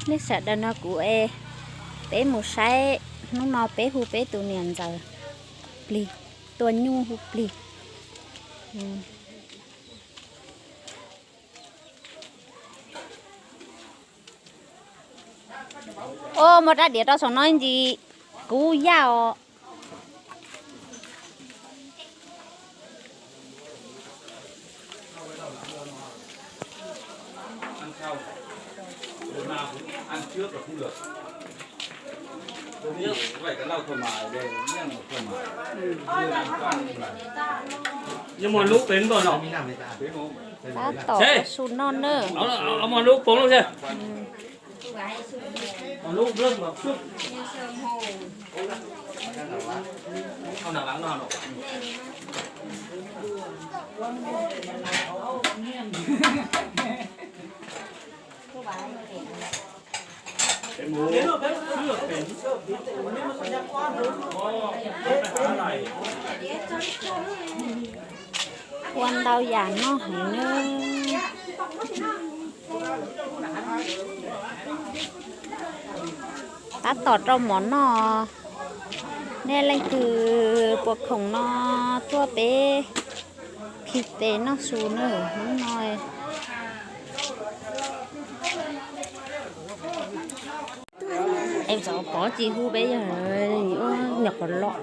Nej sawv daws no kuv es peb mus saib, hnub no peb hu peb tus niam ntxawm plig, tua nyuj hu plig. Ua, muaj rab diav rau saum no ntsis kub yaj os. Muaj lub pem nto no. Tab tom su noj nawb. Muaj lub poob lub xwb. Ua ntau yam noj heev nawb. Tab tom rau mov noj. Nej leej twg puas khoom no tuaj peb phij tes noj su nawb hnub no. Es txov pov tsis hu peb yog nyuam qhuav los.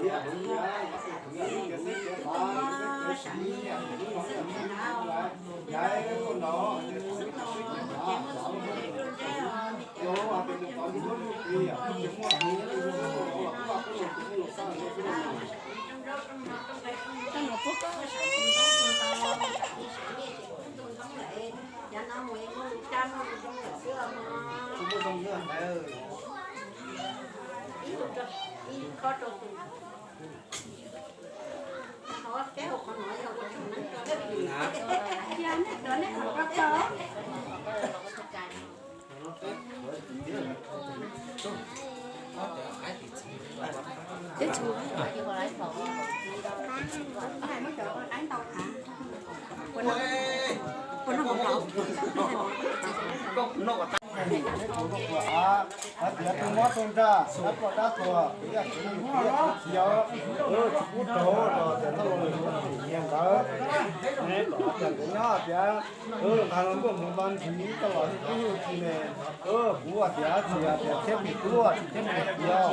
Hais tias tus mob tus ntsaj, dab ploj dab tuag, yaj txwv txiv, tsis pub raug los tias thauj los lwm tus nyiag nkawd, kom tias nkawd nyob tias nqa los ntuaj mus nto ntxiv coj los hu tub hu ki ne. Kuv hais tias tsis hais tias thiab pim tuaj tsis thiab pim tias,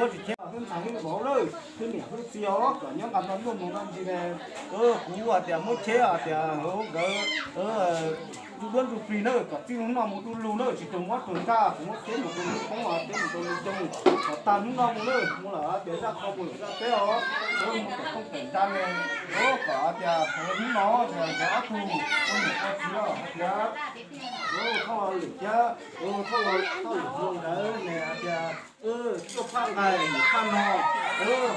tsis thiab ntxhais hu vauv lawm, hu niam hu txiv os, kom nyob nqa nto ntuaj mus nto ntxiv ne. Kuv hais tias muab cheb hais tias hauv nkawd ntsuj duab ntsuj plig na, kom txij hnub no mus du lug na, tsis raug mob raug ntsaj, kuv muab cheb mus rau lub koob, cheb mus rau lub coo, kom tag hnub no mus na, mus lawm tias zaj qhov mus lawm zaj teb os, mus kom tooj pem nra ne, kom tias hnub no nkawd ob tug ua niam ua txiv os hais tias thauj los lwm thiab, thauj los thauj lwm tus nkawd ne hais tias tuaj phaj nqaij phaj no,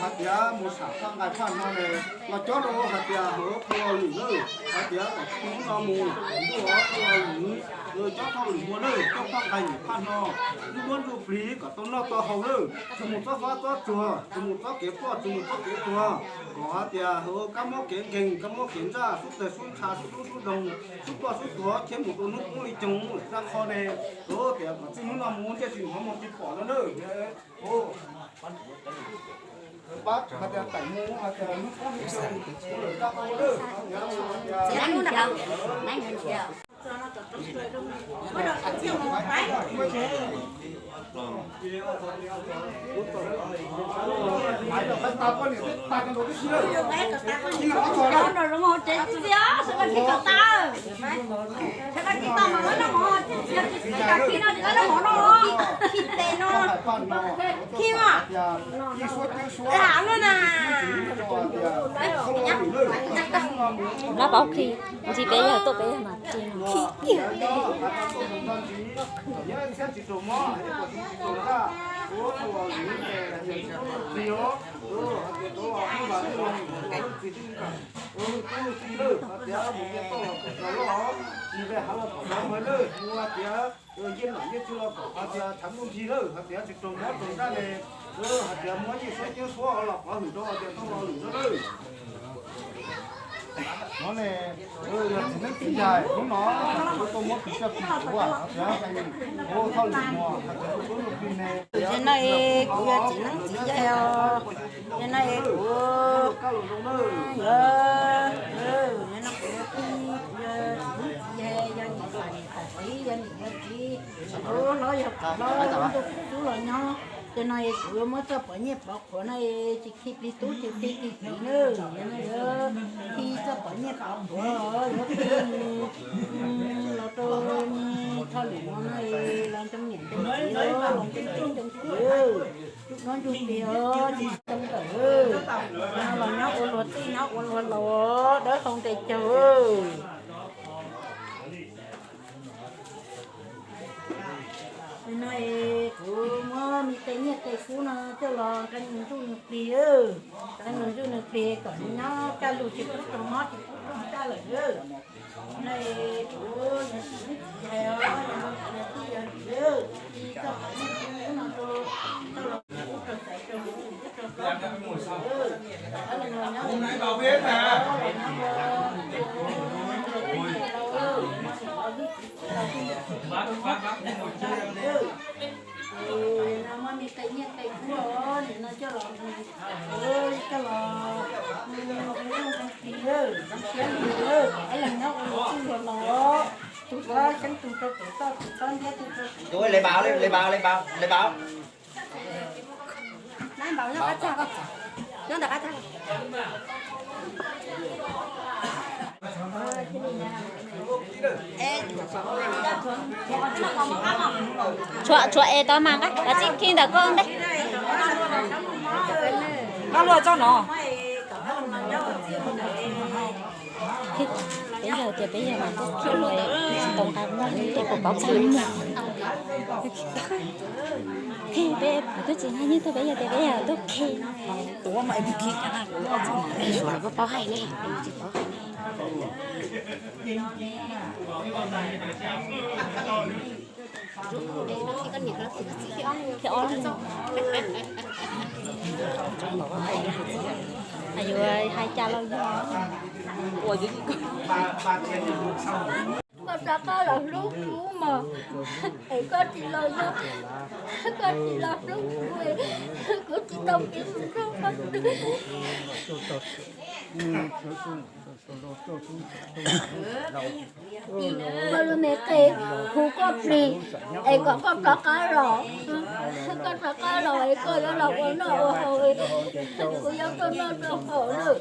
hais tias mus sam phaj nqaij phaj no ne, los cob rau hais tias hauv thauj los lwm na, hais tias kom txij hnub no mus ntuj os thauj los lwm, cob thauj lwm muag na, cob phaj nqaij phaj no, ntsuj duab ntsuj plig kom tau noj tau haus na, tsis mus txob fab txob tsuag, tsis mus txob kev ploj, tsis mus txob kev tuag, kom hais tias hauv kab mob kev nkeeg, kab mob kev ntsaj, sub tawg sub ntsha, sub dub sub doog, sub ploj sub tuag, cheb mus rau hnub poob li coog lawm zaj qhov ne, tias kom txij hnub no mus ntiaj txiv hnov mus tsis pom no na. Pab hais tias taim mus hais tias hnub poob li coog lawm zaj qhov na. Lab paub khi, ntsis peb yawg tuaj peb yawg mas khi. Ncej nom ncej tswv los kom hais tias tshav ntuj nrig lawm hais tias tsis raug mob raug ntsaj ne, hais tias muab ncej suab ncej suab los pov hwm rau hais tias tau los lwm no lawm. No ne, yog txiv neeb txiv yaig hnub no kuv tuaj muab tus coj plig kuv, kuv thauj lwm mus hais tias kuv tub tus plig ne. Yog no es kuv yog txiv neeb txiv yaig os. Yog no es kuv yog, yog no kuv yog txiv neeb txiv yaig, yog niam tais niam tais txiv, yog niam yog txiv, kuv hlob yog kuv hlob, kuv tub los nyob. Yog no es kuv muab txoj pov nyiaj pov qhuav no es tsis khi plig tub tsis khi plig txiv nawb. Yog no yog khi txoj pov nyiaj pov qhuav, yog khi los rau thauj lwm no es los ntxoov niam ntxoov txiv, los ntxoov tub ntxoov txiv, ntsuj duab ntsuj plig os, tsis ntxoov tawm. Los nyob ua luag txij nyob ua luag laus, dawb hau ntev caug. No es kuv muab me tej nyiaj tej kub no coj los nqee nws ntsuj nws plig, nqee nws ntsuj nws plig kom nws nyob kaj lug tsis pub raug mob tsis pub raug daj lawm. No es kuv yog txiv neeb txiv yaig os, yog tij yog li, txoj pov nyiaj pov kub no rau, tau los ub rau xaiv rau ub rau koj rau ub rau koj. Muab me tej nyiaj tej kub no coj los, coj los, siab li, es los nyob ua txij ua los, tus hlob xeeb tus rau tus toj, tus hlob ntiab tus rau tus, le bao, le bao, le bao, le bao. Tshuav, tshuav es tau mas, kav tsij khi ntawm koj ntej. Koj luaj txoj no. Peb yawg tias peb yawg mas tuaj khi tau nqa nyiaj tej puas paub txaj muag. Peb twb tsis nqa nyiaj tuaj, peb yawg tias peb yawg tuaj khi. Tuav mas es khi cas na, kuv ob txoj no. Paub hais ne, tsis paub hais ne. Khi ob leeg. Yuav hais cas los yog. Koj rov qab los hlub kuv mog, es koj tsis los yog, koj tsis los hlub kuv, kuv tsis tau kev hlub rau koj. Koj lub me qe hu koj plig, es kom koj rov qab los, koj rov qab los es koj yuav los ua noj ua haus, kuv yuav tuaj noj tuaj haus lawm.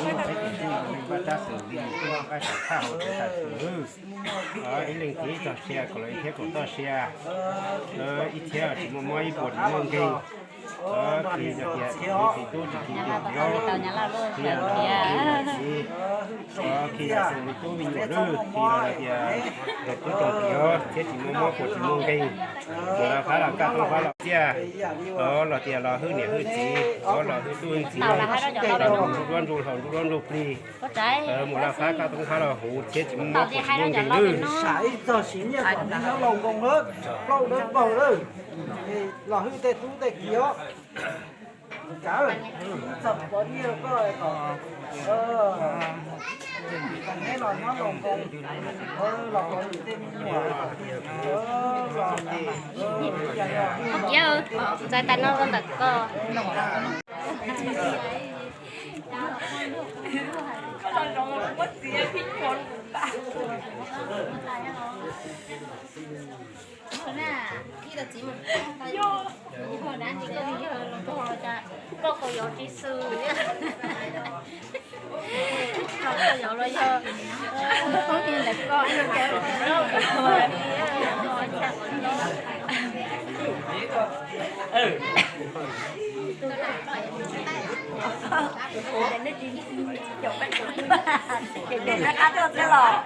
Lub peb tus neeg npaj rab xws li nqaij sam thaj hauv tsev tam sim, ib leeg txiv ib txoj sia kom los ib thiab kaum txoj sia, ib thiab tsis muaj mob ib puas tsis muaj nkeeg. Khi yog tias txiv tub tsis khi tias txiv, khi yog tias txiv, khi yog txiv tub me nyuam lwj, khi yog tias tub tsis khi thiab tsis muaj mob puas tsis muaj nkeeg. Mus lawv fab los kaj toob fab los tiaj, los tias los hwj niam hwj txiv, los hwj tub hwj txiv, los ntsuj duab ntsuj hlauv ntsuj duab ntsuj plig. Mus lawv fab kaj toob fab los huv thiab tsis muaj mob puas tsis muaj nkeeg lwj. Los hwj tej tub tej kiv os. Txawm pov nyiaj koj kom neb los nyob laus nkoos, los pov nyiaj tej me nyuam, los, txais tas no rau ntawm koj. Koj koj yuav tsis xwm, koj yuav los yog poob ti ntawm koj. Ces nej qab tuaj thiab los?